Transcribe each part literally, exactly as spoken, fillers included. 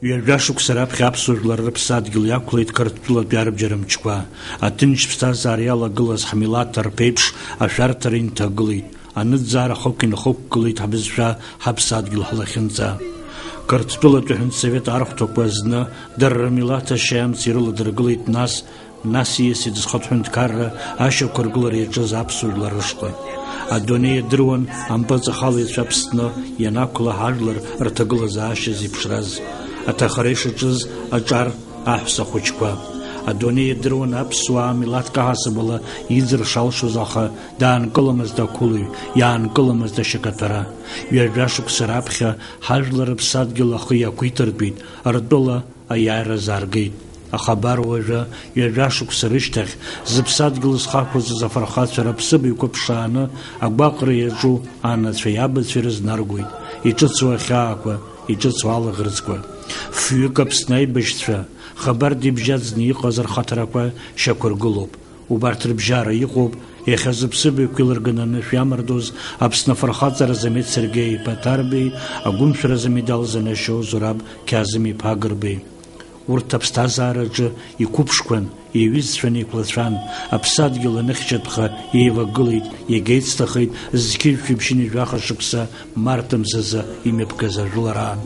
Ҩажәа шықәса раԥхьа аԥсуа жәлар рыԥсадгьыл иақәлеит Қырҭтәылатәи арбџьар мчқәа. Аҭынч ԥсҭазаара иалагылаз ҳмилаҭ арԥеиԥш ашәарҭара инҭагылеит. Аныӡаара ахықә инахықәгылеит ҳбызшәа, ҳаԥсадгьыл ҳлахьынҵа. Қырҭтәылатәи аҳәынҭсовет архәҭақәа зны дара рмилаҭ ашьаиамца ирыладыргылеит, нас, нас ииасит зхатә ҳәынҭқарра ашьақәыргылара иаҿыз аԥсуа жәлар рышҟа. Адунеи иадыруан ампыҵахалаҩцәа Аԥсны ианақәла ҳажәлар рҭагылазаашьа зеиԥшраз, аҭахара ишаҿыз аҿар аҳәса хәыҷқәа. Адунеи иадыруан аԥсуаа милаҭк аҳасабала иӡыр шалшоз, аха даанкыламызт ақәылаҩ, иаанкыламызт ашьакаҭәара. Ҩажәа шықәса раԥхьа ҳажәлар рыԥсадгьыл ахы иақәиҭыртәит, ртәыла аиааира азааргеит. Аха абар уажәы, ҩажәа шықәса рышьҭахь, зыԥсадгьыл зхақәиҭыз афырхацәа рыԥсыбаҩқәа ԥшааны агәаҟра иаҿу анацәеи абацәеи рызнаргоит, иҿыцу ахьаақәа, иҿыцу алаӷырӡқәа. Фҩык Аԥсны аибашьцәа, хабарда ибжьаӡны иҟаз рхаҭарақәа шьақәыргылоуп. Убарҭ рыбжьара иҟоуп, иахьа зыԥсыбаҩқәа илырганы анышә иамардоз Аԥсны афырхаҵара замеҭ Сергеи-иԥа Ҭарбеи, агәымшәаразы амедал занашьоу Зураб Қьазым-иԥа Гырбеи. Урҭ аԥсҭазаараҿы иқәыԥшқәан, иҩызцәан, еиқәлацәан, аԥсадгьыл аныхьчатәха еивагылеит, иагьеицҭахеит зқьи жәшәи ԥшьынҩажәи жәаха шықәса март мзазы имҩаԥгаз ажәылараан.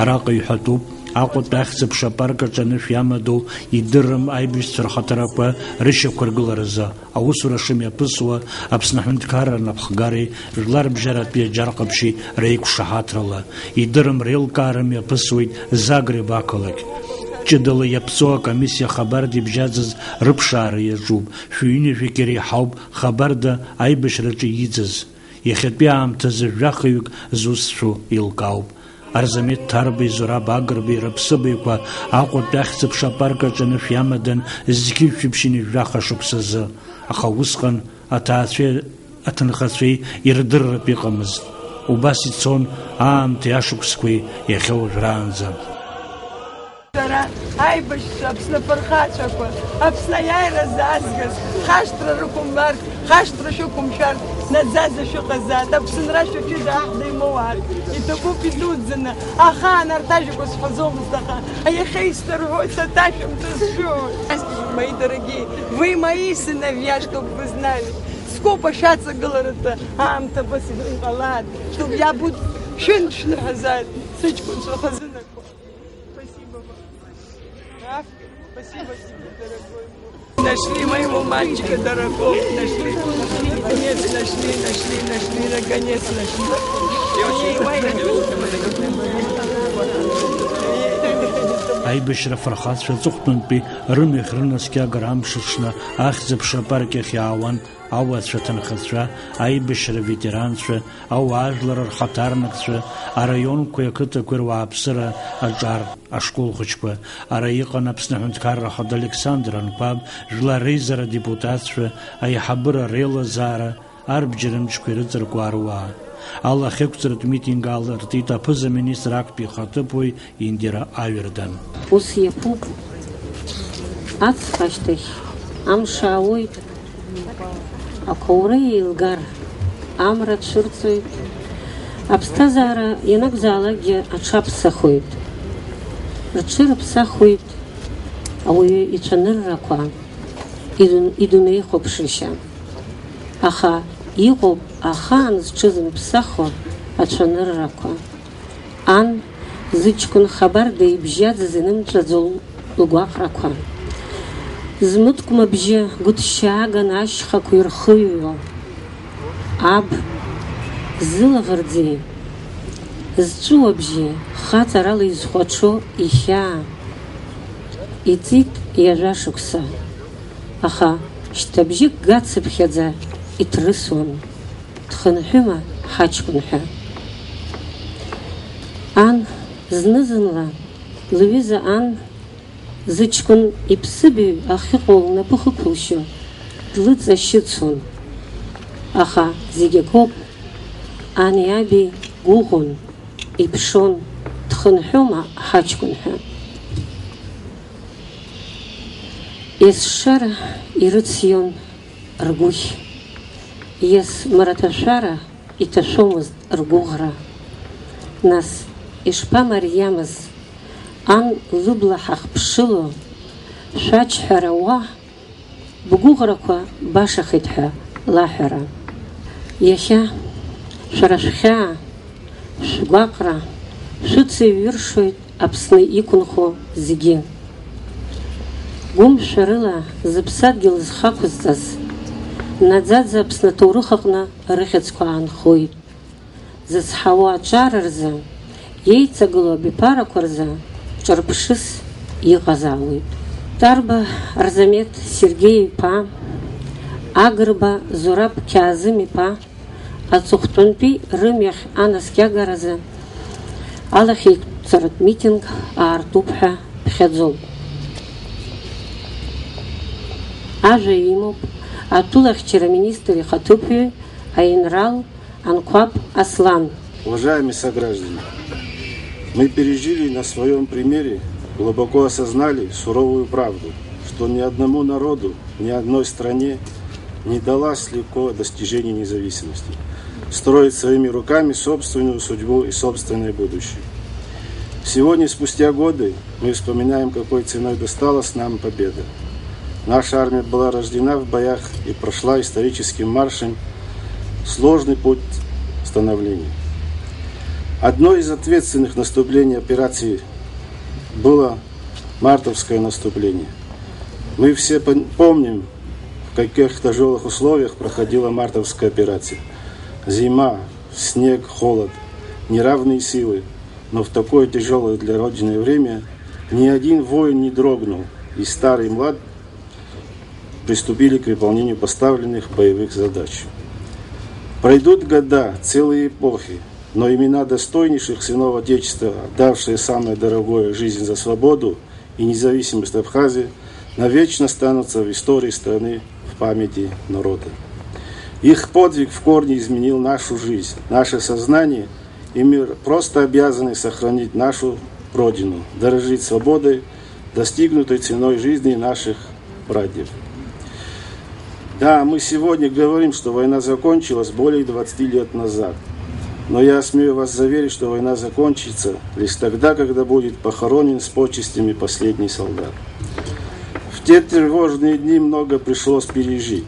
Араҟа иҳәатәуп, Аҟәатәи ахьӡ-аԥша апарк аҿы анышә иамадоу идыррым аибашьцәа рхаҭарақәа рышьақәыргыларазы аусура шымҩаԥысуа Аԥсны аҳәынҭқарра анапхгареи Жәларбжьаратәи аџьар ҟаԥшьи реиқәшаҳаҭрала, идыррым реилкаара мҩаԥысуеит Загреб ақалақь. Ҷыдала иаԥҵоу акомиссиа хабарда ибжьаӡыз рыԥшаара иаҿуп, шәи ҩынҩажәак иреиҳауп хабарда аибашьраҿы иӡыз. Иахьатәи аамҭазы жәахаҩык зусҭцәоу еилкаауп. Арзамеҭ Ҭарбеи Зураб Агрбеи рыԥсыбаҩқәа Аҟәатәи ахьӡ-аԥша апарк аҿы анышә иамадан зқьи жәшәи ԥшьынҩажәи жәаха шықәсазы, аха усҟан аҭаацәеи аҭынхацәеи ирдырратә иҟамызт. Убас ицон аамҭеи ашықәсқәеи иахьа уажәраанӡа. Сара аибашьцәа, Аԥсны афырхацәақәа, Аԥсны аиааира заазгаз, хашҭра рықәымбарц, хашҭра шәықәымшәарц, наӡаӡа шәыҟазаат, Аԥсынра шәаҿы дааҳда имоуааит, иҭабуп идуӡӡаны, ахаан арҭ ажәақәа сҳәаӡомызт, аха иахьа исдырҳәоит, саҭашәымҵан сшәоит. Мои дорогие, вы мои сыновья, чтоб вы знали. Скоба шәаҵагыларатәы аамҭа абас иҟалааит, чтоб иаабоит шәынтә шәныҳәазааит, сыҷкәынцәа хазынақәа. Спасибо вам. Спасибо тебе, дорогой мой. Нашли моего мальчика дорогого, нашли. Наконец нашли, нашли, нашли, наконец нашли. Аибашьра афырхацәа аҵыхәтәантәи рымҩахь рынаскьагара амш аҽны ахьӡ-аԥша апарк иахь иаауан ауацәа, аҭынхацәа, аибашьра аветеранцәа, ауаажәлар рхаҭарнакцәа, араионқәеи ақыҭақәеи руааԥсыра аҿар, ашкол хәыҷқәа. Ара иҟан Аԥсны аҳәынҭқарра ахада Александр Анқәаб, Жәлар Реизара адепутатцәа, аиҳабыра реилазаара, арбџьар мчқәа ирыҵаркуа аруаа. Алахьеиқәҵаратә митинг аалыртит аԥыза-министр актәи ихаҭыԥуаҩ Индира Аҩрдан. Ус иаԥуп, аҵх ашьҭахь амш аауеит, ақәаура еилгар, амра цәырҵоит, аԥсҭазаара ианакәзаалакгьы аҽаԥсахоит, рҽырыԥсахуеит ауаҩы ицәаныррақәа, идун-, идунеихәаԥшышьа. Аха иҟоуп ахаан зҽызымԥсахуа ацәаныррақәа. Ан зыҷкәын хабарда ибжьаӡыз инымҵәаӡо лгәаҟрақәа. Змыткәма бжьы гәыҭшьааган ашьхақәа ирхыҩҩуа. Аб зылаӷырӡи зҵәыуабжьи хаҵарала изхәаҽу ихьаа. Иҵит ҩажәа шықәса. Аха шьҭыбжьык гацыԥхьаӡа иҭрысуан, дхынҳәыма ҳаҷкәын ҳәа. Ан зны-зынла лҩыза ан зыҷкәын иԥсыбаҩ ахьыҟоу лнапы хықәылшьо длыҵашьыцуан. Аха зегь акоуп, ани аби гәыӷуан, иԥшуан, дхынҳәума ҳаҷкәын ҳәа. Есшара ирыцион ргәыхь, есмраҭашәара иҭашәомызт ргәыӷра. Нас ишԥамариамыз Ан лыбла ҳахԥшыло, шәаџьҳәара уа, бгәыӷрақәа башахеит ҳәа лаҳәара. Иахьа шәара шәхьаа, шәгәаҟра, шәыцеиҩыршоит Аԥсны иқәынхо зегьы. Гәымшәарыла зыԥсадгьыл зхақәызҵаз, наӡаӡа Аԥсны аҭоурых аҟны рыхьӡқәа аанхоит. Зызҳауа аҿар рзы, еиҵагылоу абиԥарақәа рзы ҿырԥшыс иҟазаауеит. Тарба Арзамеҭ Сергеи-иԥа, Агрба Зураб Қьаазым-иԥа, аҵыхәтәантәи рымҩахь анаскьагаразы алахьеиқәҵаратә митинг аартуп ҳәа ԥхьаӡоуп. Ажәа имоуп атәылахьчара министр ихаҭыԥуаҩ аинрал Анқәаб Аслан. Уважаемые сограждане, мы пережили на своем примере, глубоко осознали суровую правду, что ни одному народу, ни одной стране не далось легко достижение независимости, строить своими руками собственную судьбу и собственное будущее. Сегодня, спустя годы, мы вспоминаем, какой ценой досталась нам победа. Наша армия была рождена в боях и прошла историческим маршем сложный путь становления. Одно из ответственных наступлений операции было мартовское наступление. Мы все пон- помним, в каких тяжелых условиях проходила мартовская операция. Зима, снег, холод, неравные силы. Но в такое тяжелое для Родины время ни один воин не дрогнул, и старый и млад приступили к выполнению поставленных боевых задач. Пройдут года, целые эпохи, но имена достойнейших сынов Отечества, отдавшие самое дорогое — жизнь за свободу и независимость Абхазии, навечно останутся в истории страны, в памяти народа. Их подвиг в корне изменил нашу жизнь, наше сознание, и мы просто обязаны сохранить нашу Родину, дорожить свободой, достигнутой ценой жизни наших прадедов. Да, мы сегодня говорим, что война закончилась более двадцати лет назад. Но я смею вас заверить, что война закончится лишь тогда, когда будет похоронен с почестями последний солдат. В те тревожные дни много пришлось пережить.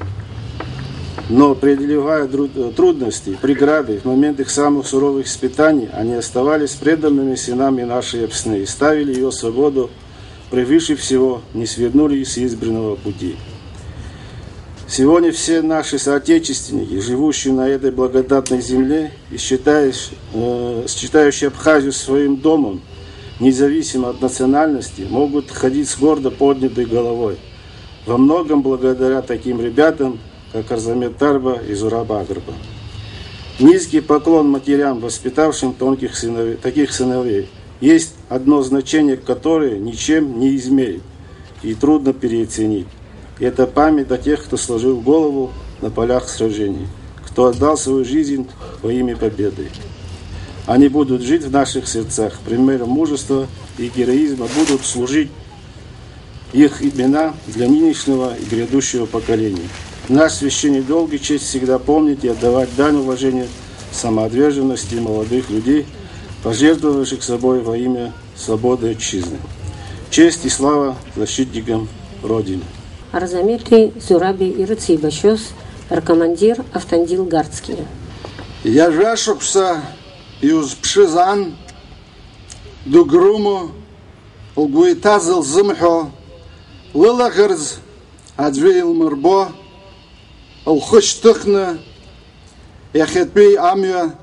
Но, преодолевая дру- трудности, преграды, в момент их самых суровых испытаний, они оставались преданными сынами нашей Аптны и ставили ее свободу превыше всего, не свернули с избранного пути. Сегодня все наши соотечественники, живущие на этой благодатной земле и считаешь- э, считающие Абхазию своим домом, независимо от национальности, могут ходить с гордо поднятой головой, во многом благодаря таким ребятам, как Арзамет Тарба и Зураб Агрба. Низкий поклон матерям, воспитавшим тонких сынове- таких сыновей. Есть одно значение, которое ничем не измерить и трудно переоценить. Это память о тех, кто сложил голову на полях сражений, кто отдал свою жизнь во имя победы. Они будут жить в наших сердцах. Примером мужества и героизма будут служить их имена для нынешнего и грядущего поколения. Наш священный долг и честь всегда помнить и отдавать дань уважения самоотверженности молодых людей, пожертвовавших собой во имя свободы Отчизны. Честь и слава защитникам Родины! Арзамеҭи Зураби ирыцеибашьоз ркомандир Автандил Гарцкиа. Иажәа шықәса иузԥшыз ан дыгруму, лгәы иҭаз лзымҳәо, лылаӷырӡ аӡәы илмырбо, лхы шьҭыхны иахьатәи амҩа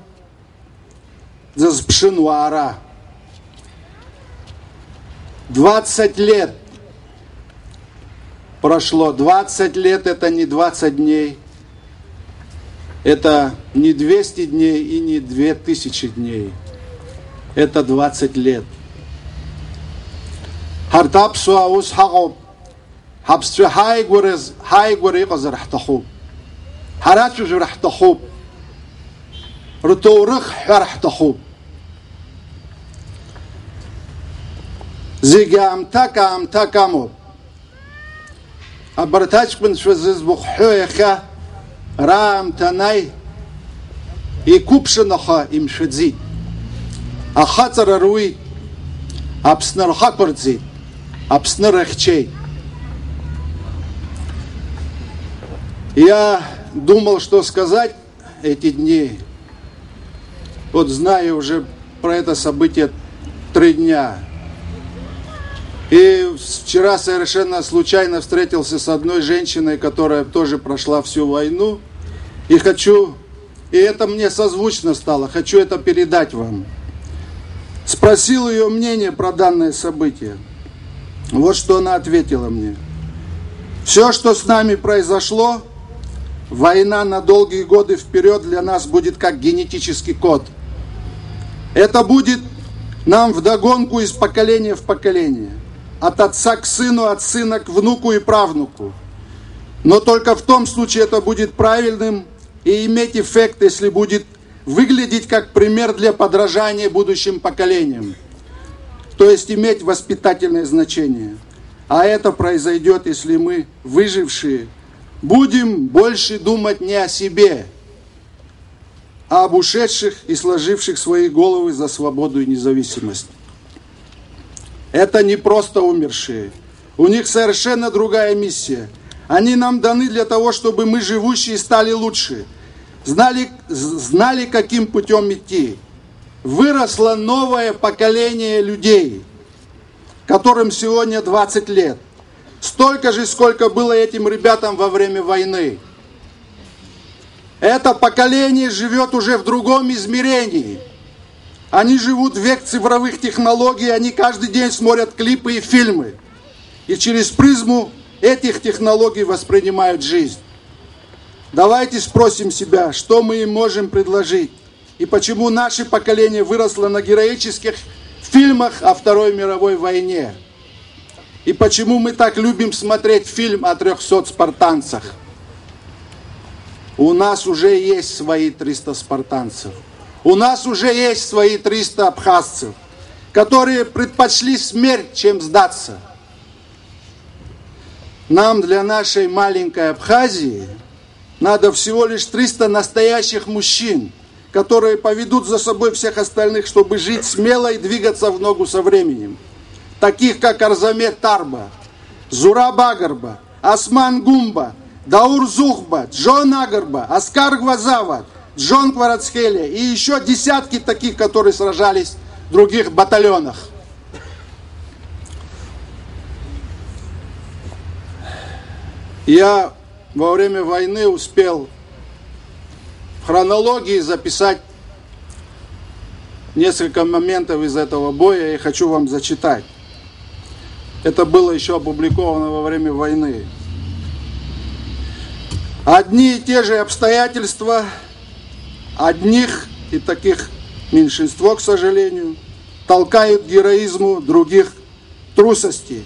дызԥшын уаара. Двадцать лет прошло. Двадцать лет — это не двадцать дней, это не двести дней и не две тысячи дней. Это двадцать лет. Ҳарҭ аԥсуаа ус ҳаҟоуп. Ҳаԥсцәа ҳааигәараз, ҳааигәара иҟазар ҳҭахуп. Ҳарацәажәар ҳҭахуп. Рҭоурых ҳҳәар ҳҭахуп. Зегь аамҭак, аамҭак амоуп. Абарҭ аҷкәынцәа зыӡбахә ҳҳәо иахьа раамҭа анааи, иқәыԥшын, аха имшәаӡеит. Ахаҵара руит. Аԥсны рҳақәырҵеит, Аԥсны рыхьчеит. Я думал, что сказать эти дни. Вот знаю уже про это событие три дня. И вчера совершенно случайно встретился с одной женщиной, которая тоже прошла всю войну. И хочу, и это мне созвучно стало, хочу это передать вам. Спросил ее мнение про данное событие. Вот что она ответила мне. Все, что с нами произошло, война на долгие годы вперед для нас будет как генетический код. Это будет нам вдогонку из поколения в поколение, от отца к сыну, от сына к внуку и правнуку. Но только в том случае это будет правильным и иметь эффект, если будет выглядеть как пример для подражания будущим поколениям, то есть иметь воспитательное значение. А это произойдет, если мы, выжившие, будем больше думать не о себе, а об ушедших и сложивших свои головы за свободу и независимость. Это не просто умершие. У них совершенно другая миссия. Они нам даны для того, чтобы мы, живущие, стали лучше. Знали, знали, каким путем идти. Выросло новое поколение людей, которым сегодня двадцать лет. Столько же, сколько было этим ребятам во время войны. Это поколение живет уже в другом измерении. Они живут в век цифровых технологий, они каждый день смотрят клипы и фильмы. И через призму этих технологий воспринимают жизнь. Давайте спросим себя, что мы им можем предложить, и почему наше поколение выросло на героических фильмах о Второй мировой войне. И почему мы так любим смотреть фильм о трёхсот спартанцах? У нас уже есть свои триста спартанцев. У нас уже есть свои триста абхазцев, которые предпочли смерть, чем сдаться. Нам для нашей маленькой Абхазии надо всего лишь триста настоящих мужчин, которые поведут за собой всех остальных, чтобы жить смело и двигаться в ногу со временем. Таких как Арзамет Тарба, Зураб Агарба, Осман Гумба, Даур Зухба, Джон Агарба, Оскар Гвазава, Джон Кварацхелия и ещё десятки таких, которые сражались в других батальонах. Я во время войны успел в хронологии записать несколько моментов из этого боя, я хочу вам зачитать. Это было ещё опубликовано во время войны. Одни и те же обстоятельства одних, и таких меньшинство, к сожалению, толкают к героизму, других — трусости.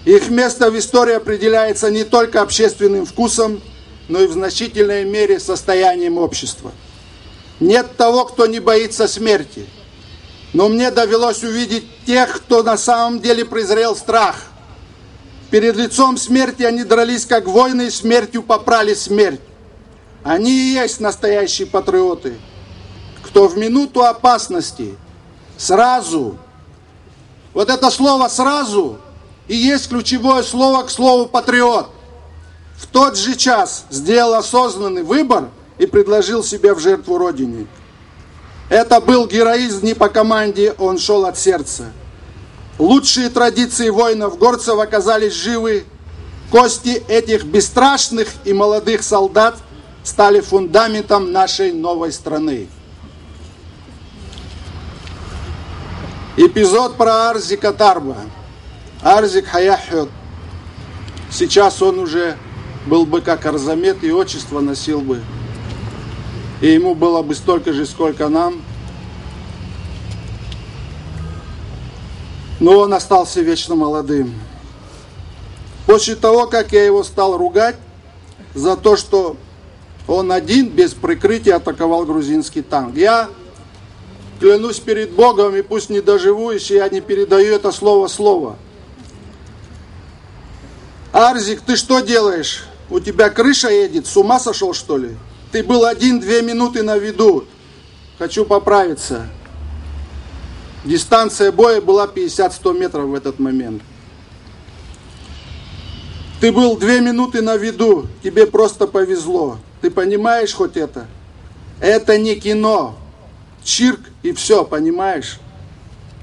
Их место в истории определяется не только общественным вкусом, но и в значительной мере состоянием общества. Нет того, кто не боится смерти. Но мне довелось увидеть тех, кто на самом деле презрел страх. Перед лицом смерти они дрались, как воины, и смертью попрали смерть. Они и есть настоящие патриоты, кто в минуту опасности сразу, вот это слово «сразу» и есть ключевое слово к слову «патриот», в тот же час сделал осознанный выбор и предложил себя в жертву Родине. Это был героизм не по команде, он шёл от сердца. Лучшие традиции воинов-горцев оказались живы. Кости этих бесстрашных и молодых солдат стали фундаментом нашей новой страны. Эпизод про Арзика Тарба. Арзик ҳәа иаҳҳәо, сейчас он уже был бы как Арзамет и отчество носил бы. И ему было бы столько же, сколько нам. Но он остался вечно молодым. После того, как я его стал ругать за то, что он один без прикрытия атаковал грузинский танк. Я клянусь перед Богом, и пусть не доживу, если я не передаю это слово в слово. Арзик, ты что делаешь? У тебя крыша едет, с ума сошёл, что ли? Ты был один-две минуты на виду. Хочу поправиться. Дистанция боя была пятьдесят-сто метров в этот момент. Ты был две минуты на виду, тебе просто повезло. Ты понимаешь хоть это? Это не кино. Чирк и все, понимаешь?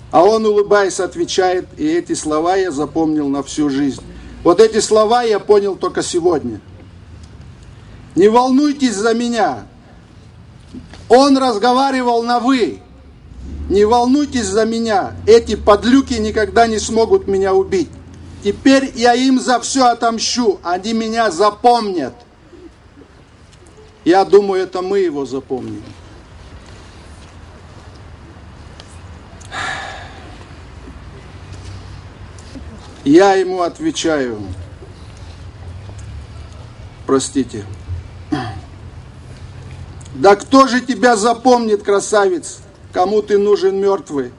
А он, улыбаясь, отвечает: «И эти слова я запомнил на всю жизнь». Вот эти слова я понял только сегодня. Не волнуйтесь за меня. Он разговаривал на «вы». Не волнуйтесь за меня. Эти подлюки никогда не смогут меня убить. Теперь я им за все отомщу. Они меня запомнят. Я думаю, это мы его запомним. Я ему отвечаю: «Простите». «Да кто же тебя запомнит, красавец? Кому ты нужен мертвый?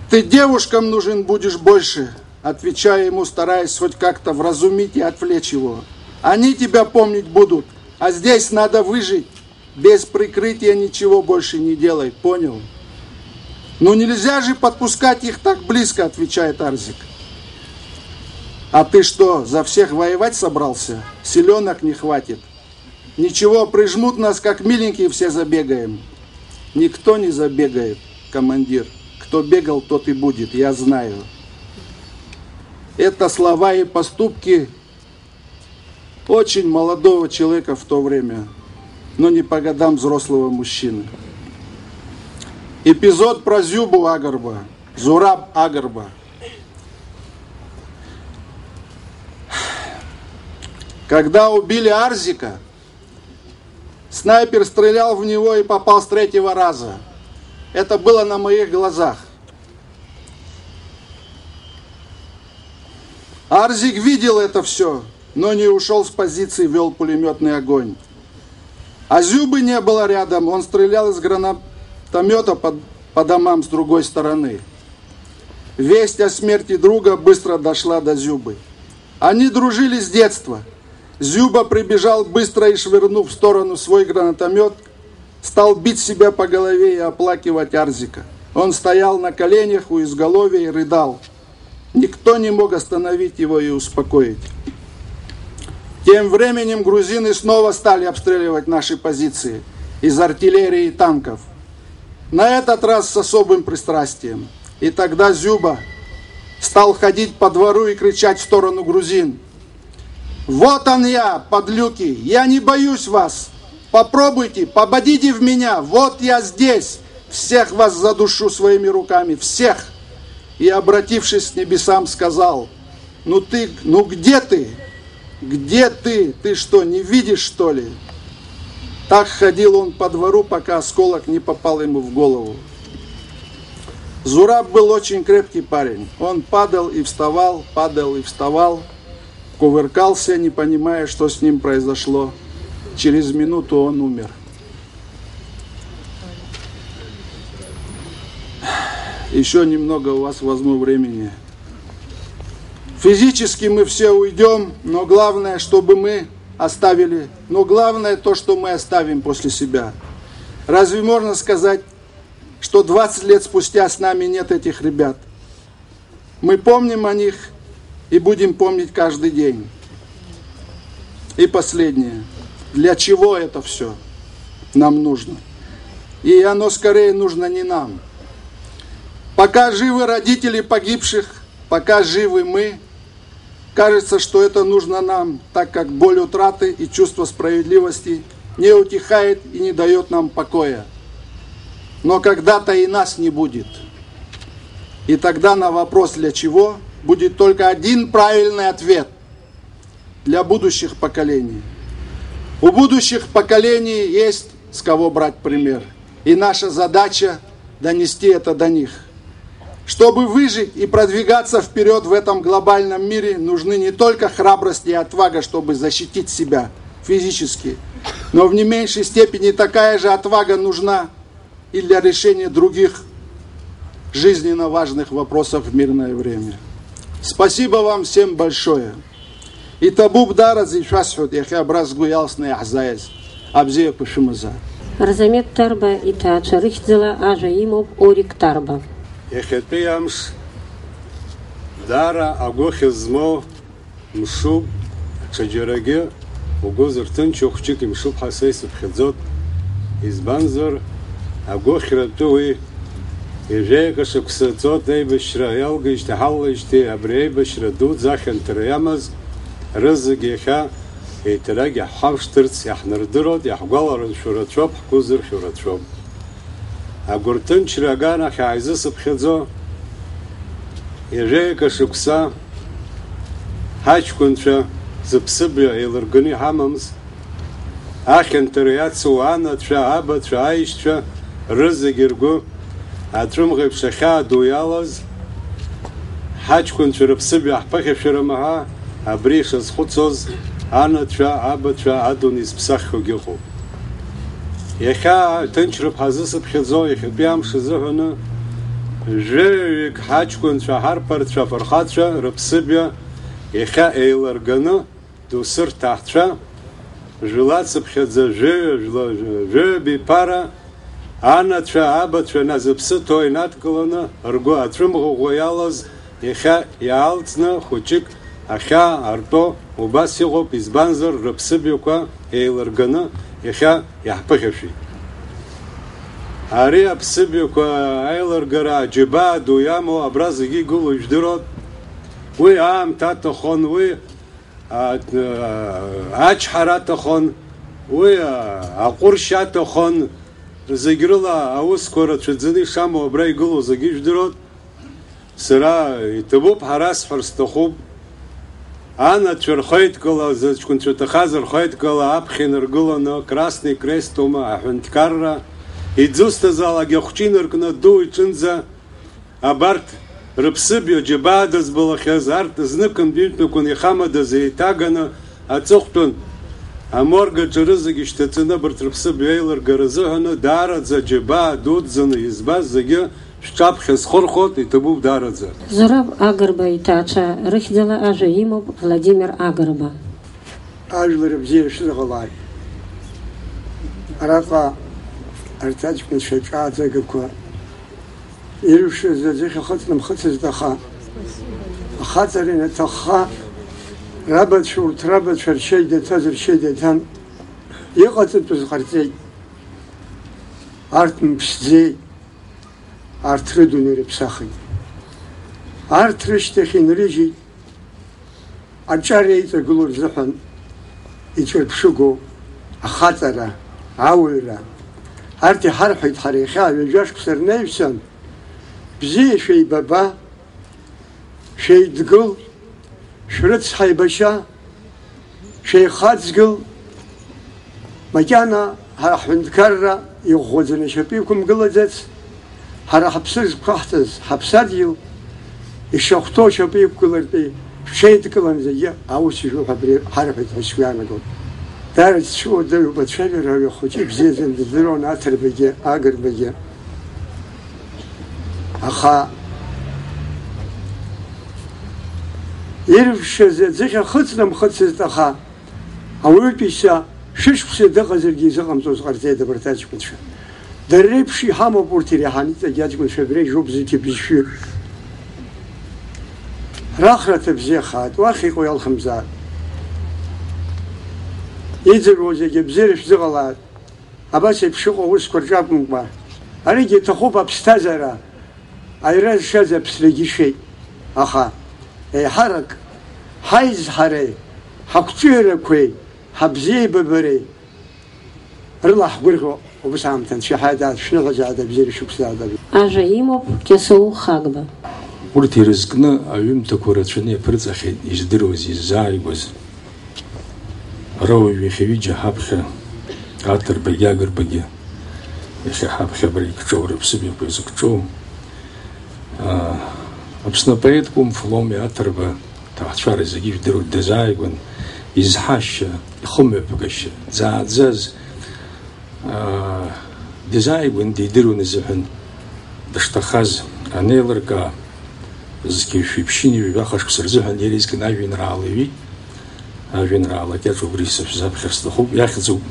Ты девушкам нужен будешь больше», отвечаю ему, стараясь хоть как-то вразумить и отвлечь его. «Они тебя помнить будут, а здесь надо выжить. Без прикрытия ничего больше не делай, понял?» «Ну нельзя же подпускать их так близко», отвечает Арзик. «А ты что, за всех воевать собрался? Силёнок не хватит. Ничего, прижмут нас, как миленькие, все забегаем». «Никто не забегает, командир. Кто бегал, тот и будет, я знаю». Это слова и поступки очень молодого человека в то время, но не по годам взрослого мужчины. Эпизод про Зюбу Агарба, Зураб Агарба. Когда убили Арзика, снайпер стрелял в него и попал с третьего раза. Это было на моих глазах. Арзик видел это все, но не ушел с позиции, вёл пулемётный огонь. А Зюбы не было рядом, он стрелял из гранатомёта по, по домам с другой стороны. Весть о смерти друга быстро дошла до Зюбы. Они дружили с детства. Зюба прибежал быстро и, швырнув в сторону свой гранатомёт, стал бить себя по голове и оплакивать Арзика. Он стоял на коленях у изголовья и рыдал. Никто не мог остановить его и успокоить. Тем временем грузины снова стали обстреливать наши позиции из артиллерии и танков. На этот раз с особым пристрастием. И тогда Зюба стал ходить по двору и кричать в сторону грузин: «Вот он я, подлюки! Я не боюсь вас! Попробуйте, попадите в меня! Вот я здесь! Всех вас задушу своими руками! Всех!» И, обратившись к небесам, сказал: «Ну ты, ну где ты? Где ты? Ты что, не видишь, что ли?» Так ходил он по двору, пока осколок не попал ему в голову. Зураб был очень крепкий парень. Он падал и вставал, падал и вставал, кувыркался, не понимая, что с ним произошло. Через минуту он умер. Еще немного у вас возьму времени. Физически мы все уйдем, но главное, чтобы мы оставили, но главное то, что мы оставим после себя. Разве можно сказать, что двадцать лет спустя с нами нет этих ребят? Мы помним о них и будем помнить каждый день. И последнее. Для чего это все нам нужно? И оно скорее нужно не нам. Пока живы родители погибших, пока живы мы, кажется, что это нужно нам, так как боль утраты и чувство справедливости не утихает и не дает нам покоя. Но когда-то и нас не будет. И тогда на вопрос «для чего?» будет только один правильный ответ: для будущих поколений. У будущих поколений есть с кого брать пример. И наша задача — донести это до них. Чтобы выжить и продвигаться вперёд в этом глобальном мире, нужны не только храбрость и отвага, чтобы защитить себя физически, но в не меньшей степени такая же отвага нужна и для решения других жизненно важных вопросов в мирное время. Спасибо вам всем большое. Иҭабуп даараӡа ишәасҳәоит иахьа абра сгәы иалсны иаҳзааиз. Абзиақәа шәымазааит. Арзамеҭ Тарба иҭаацәа рыхьӡала ажәа имоуп Орик Тарба. Иахьатәи амш даара агәыхь змоу мшуп, ҽаџьарагьы угәы зырҭынчу хәҷык имшуп ҳәа са исыԥхьаӡоит. Избанзар, агәыхьратәы уи ҩажәаҩык ашықәса ҵуеит аибашьра иалгеижьҭеи ҳалалеижьҭеи абри аибашьра дуӡӡа ахьанҭара иамаз рызегь иахьа еиҭарак иаҳхамышҭырц иаҳнардыруеит, иаҳгәаларшәо рацәоуп, ҳгәы зырхьо рацәоуп. Агәырҭынчра аганахь ааизысыԥхьаӡо, ҩажәаҩык ашықәса ҳаҷкәынцәа зыԥсыбаҩ еилырганы иҳамамыз, ахьанҭара иацу анацәа, абацәа, аишьцәа рызегьы ргәы аҵәымӷ еиԥш ахьаа ду иалаз, ҳаҷкәынцәа рыԥсыбаҩ ҳԥыхьашәарыма ҳәа абри ишазхәыцуаз анацәа, абацәа, адунеи зыԥсаххьоугьы ыҟоуп. Иахьа ҭынчроуп ҳазысыԥхьаӡо, иахьатәи амш азыҳәаны, жәаҩаҩык ҳаҷкәынцәа, ҳарԥарцәа, афырхацәа рыԥсыбаҩ иахьа еилырганы, доусы рҭаацәа, жәлацыԥхьаӡа жәаҩа, жәла-, жәаҩа биԥара, анацәа, абацәа назыԥсы ҭоу инадкыланы, ргәы аҵәымӷ ӷәӷәа иалаз, иахьа иаалҵны хәыҷык ахьаа артәо убас иҟоуп, избанзар, рыԥсыбаҩқәа еилырганы иахьа иаҳԥыхьашәеит. Ари аԥсыбаҩқәа аилыргара аџьабаа ду иамоу абра зегьы игылоу ижәдыруан. Уи аамҭа аҭахон, уи а, а, ачҳара аҭахон, уи, а, аҟәыршьа аҭахон, зегь рыла аусқәа рацәаӡаны ишамоу абра игылоу зегьы ижәдыруан. Сара иҭабуп ҳәа расҳәар сҭахуп. Анацәа рхеидкыла, зыҷкәынцәа ҭахаз рхеидкыла аԥхьа инаргыланы, Красный Крест ума, аҳәынҭқарра, иӡысҭазаалак ахәҷы инаркны, ду иҿынӡа, абарҭ рыԥсыбаҩ џьабаа дызбалахьаз, арҭ зныкымкәан ҩынтәныкәын ихамадаз еиҭаганы аҵыхәтәан, аморг аҿы рызегьы шьҭаҵаны, абарҭ рыԥсыбаҩ еилыргара азыҳәаны, даараӡа џьабаа дуӡӡаны избаз зегьы шәҿаԥхьа схырхәоит, иҭабуп даараӡа. Зураб Агрба иҭаацәа рыхьӡала ажәа имоуп Владимир Агрба. Ажәлар абзиара шәзыҟалааит. Араҟа арҭ аҷкәынцәа ҿааӡагақәа иршаз аӡыхь ахыҵнамхыцызт, аха ахаҵара ианаҭахха, рабацәа, урҭ рабацәа ршьа идаҭаз ршьа идаҭан, иҟаҵатәыз ҟарҵеит. Арҭ мԥсӡеит, арҭ рыдунеи рыԥсахит. Арҭ рышьҭахь инрыжьит. Аҿар еиҵагылоу рзыҳәан иҿырԥшыгоу ахаҵара, ауаҩра, арҭ иҳарҳәеит ҳара иахьа ҩажәа шықәса рнаҩсан, бзиа шәеибаба, шәеидгыл, шәрыцҳа еибашьа, шәеихаҵгыл, макьана ҳара ҳҳәынҭқарра иӷәӷәаӡаны ашьапы иқәымгылаӡац, ҳара ҳаԥсы зқәаҳҵаз ҳаԥсадгьыл ишахәҭоу ашьапы иқәгылартәи шәҽеидкыланы зегьы аус ижәу ҳәа абри ҳарҳәеит ҳәа сгәы иаанагоит. Даара дсцәыуадаҩуп ацәажәара, ари ахәыҷы ибзиаӡаны дыздыруан Аҭырбагьы, Агрбагьы. Аха иршаз аӡыхь ахыҵнамхыцызт, аха ауаҩытәыҩса шәышықәса дыҟазаргьы изыҟамҵоз ҟарҵеит абарҭ аҷкәынцәа. Дара реиԥш иҳамоуп урҭ иреиҳаны иҵегь аҷкәынцәа абра ижәоуп зқьы бызшәы. Рахраҭа бзиахааит, уахь иҟоу иалхымзаат. Иӡырҩуа зегьы абзиара шәзыҟалааит. Абас еиԥш иҟоу аусқәа рҿы акәымкәа, аригьы иҭахуп аԥсҭазаара, аира зшаз Аԥсрагьы ишеит. Аха еиҳарак ҳаизҳареи, ҳақәҿиарақәеи, ҳабзиеибабареи рыла ҳгәырӷьо убыс аамҭа анцәа иҳаидаат, шәныҳәаӡаат, абзиара шәықәсзаат. Ажәа имоуп Кьасоу Хагба. Урҭ ирызкны аҩымҭақәа рацәаны иаԥырҵахьеит, издыруаз, иззааигәаз. Ара уажә иахьа ҩыџьа ҳаԥхьа, Аҭырбагьы Агрбагьы, иахьа ҳаԥхьа абра икҿоу, рыԥсыбаҩқәа зықәҿоу, аа, Аԥсны апоет Кәым Фломи Аҭырба, ҭаацәара зегьы ижәдыруеит, дазааигәан изҳашьа, ихымҩаԥгашьа, дзааӡаз, аа, дизааигәан дидыруан азыҳәан дышҭахаз анеилыркаа, зқьи жәшәи ԥшьынҩажәи жәаха шықәса рзыҳәан иара изкын ажәеинраала ҩит. Ажәеинраала кьаҿ убри сышәзаԥхьар сҭахуп, иахьӡуп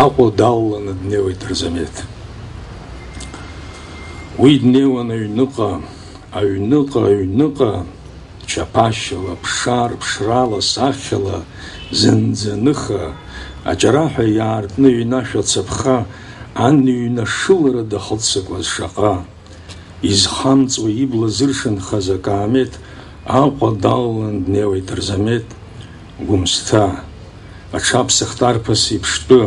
Аҟәа далаланы днеиуеит Арзамеҭ. Уи днеиуан аҩныҟа, аҩныҟа, аҩныҟа, чаԥашьала, ԥшаар-ԥшрала, сахьала, зынӡа ныха, аҷараҳәа иаартны иҩнашә ацаԥха, ан иҩнашылара дахыццакуаз шаҟа. Изхамҵуа ибла зыршанхаз акаамеҭ Аҟәа далалан днеиуеит Арзамеҭ. Гәымсҭа, аҽаԥсахт арԥыс иԥштәы,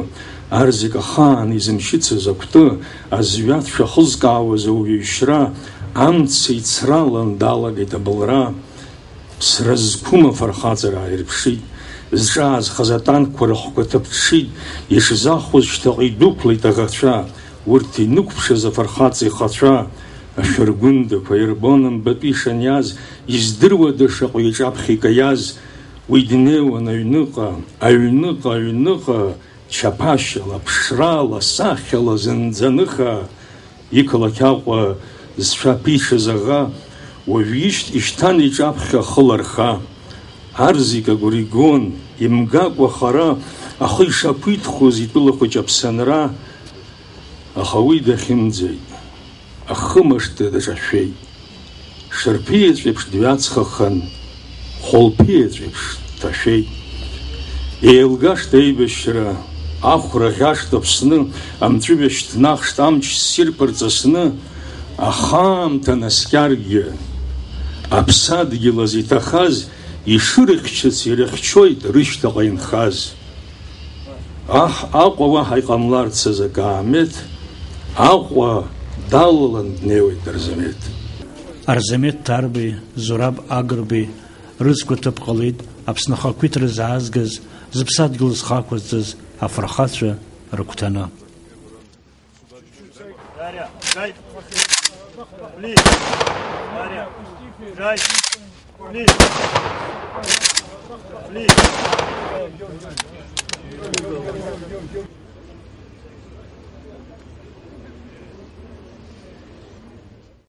ар зегь ахаан изымшьыцыз акәты, азҩа дшәахызкаауаз ауаҩы ишьра, амца ицралан далагеит абылра. Ԥсра зқәым афырхаҵара ааирԥшит, зҿаазхаз атанкқәа рыхқәа ҭыԥҽҽит, ишзахәоз шьҭахьҟа идәықәлеит аӷацәа, урҭ инықәԥшыз афырхаҵа ихацәа, ашәыргәындақәа ирбон мбатәы ишаниаз, издыруада шаҟаҩ иҿаԥхьа икаиаз, уи днеиуан аҩныҟа, аҩныҟа, аҩныҟа, чаԥашьала, ԥшрала, сахьала зынӡа ныха, иқалақь Аҟәа зцәа ԥишаз аӷа, уажә ишьҭ-, ишьҭан иҿаԥхьа хыла рха. Ар зегь агәра игон, имгакәа хара, ахы ишақәиҭхоз итәыла хәыҷ аԥсанра. Аха уи дахьымӡеит. Ахымышҭа даҿашәеит. Шарԥиаҵәеиԥш дҩаҵхахан, хәылԥиаҵәеиԥш дҭашәеит. Еилгашт аибашьра, ахәра ӷьашт Аԥсны, амҵәыжәҩа шьҭнахшт амч ссирқәа рҵысны, аха аамҭа наскьаргьы, аԥсадгьыл азы иҭахаз, ишырыхьчац ирыхьчоит рышьҭаҟа инхаз. Аҳ Аҟәа уаҳа иҟамларц азы акаамеҭ, Аҟәа далалан днеиуеит Арзамеҭ. Арзамеҭ Ҭарбеи Зураб Агрбеи рыцқәа ҭыԥ ҟалеит Аԥсны ахақәиҭра заазгаз, зыԥсадгьыл зхы ақәызҵаз афырхацәа рыгәҭаны. Дарья, дай. Блин. Дарья, дай. Блин. Блин.